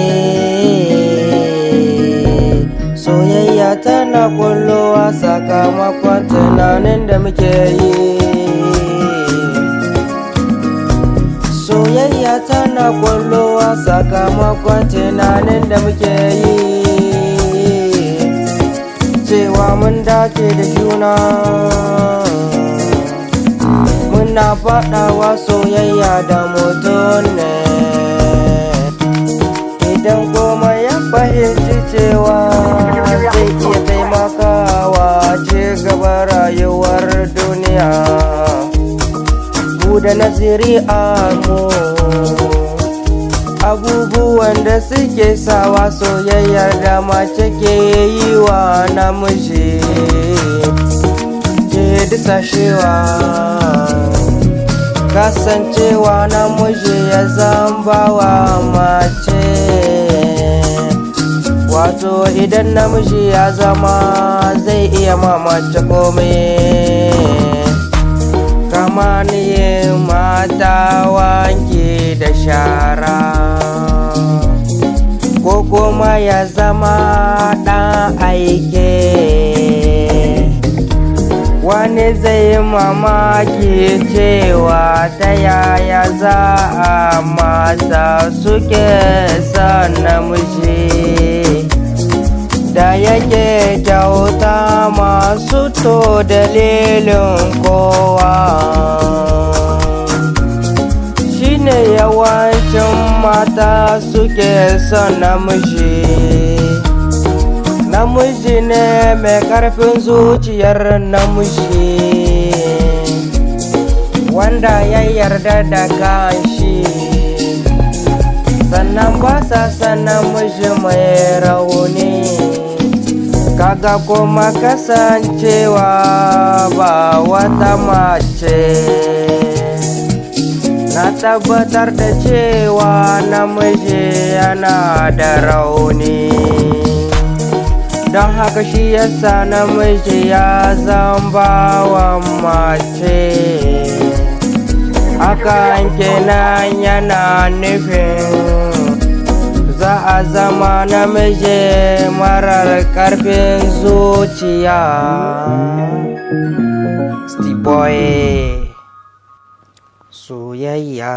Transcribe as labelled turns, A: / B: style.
A: Eh, soyayya tana kullowa sakamakon tunanin da muke yi. Soyayya tana kullowa sakamakon tunanin da muke yi, cewa mun dace da juna. Muna faɗawa soyayya da mutum ne idan kuma ya fahimci cewa zai iya taimakawa ci gaba rayuwar duniya. Mu da naziri mu abubuwan da suke sawa soyayyar da mace ke yi wa namiji ke disashewa, kasancewa namiji ya zamba wa mace. Wato idan namiji ya zama zai iya mamace komai, kama yin mata wanki da shara, ko kuma ya zama ɗan aike. Wani zai mamaki cewa ta yaya za a mata suke son namiji da yake kyauta masu. To, dalilin kowa shine yawancin mata suke son namiji. Namiji ne mai karfin zuciyar namiji, wanda ya yarda da kanshi. Sannan ba sa son namiji mai rauni. Kaga kuma kasancewa ba wata mace, na tabbatar da cewa namiji yana da rauni. Don haka shi yasa namiji ya zamba wa mace. Hakan kenan yana nufin za a zama namiji marar karfin zuciya. Steve Boy, soyayya.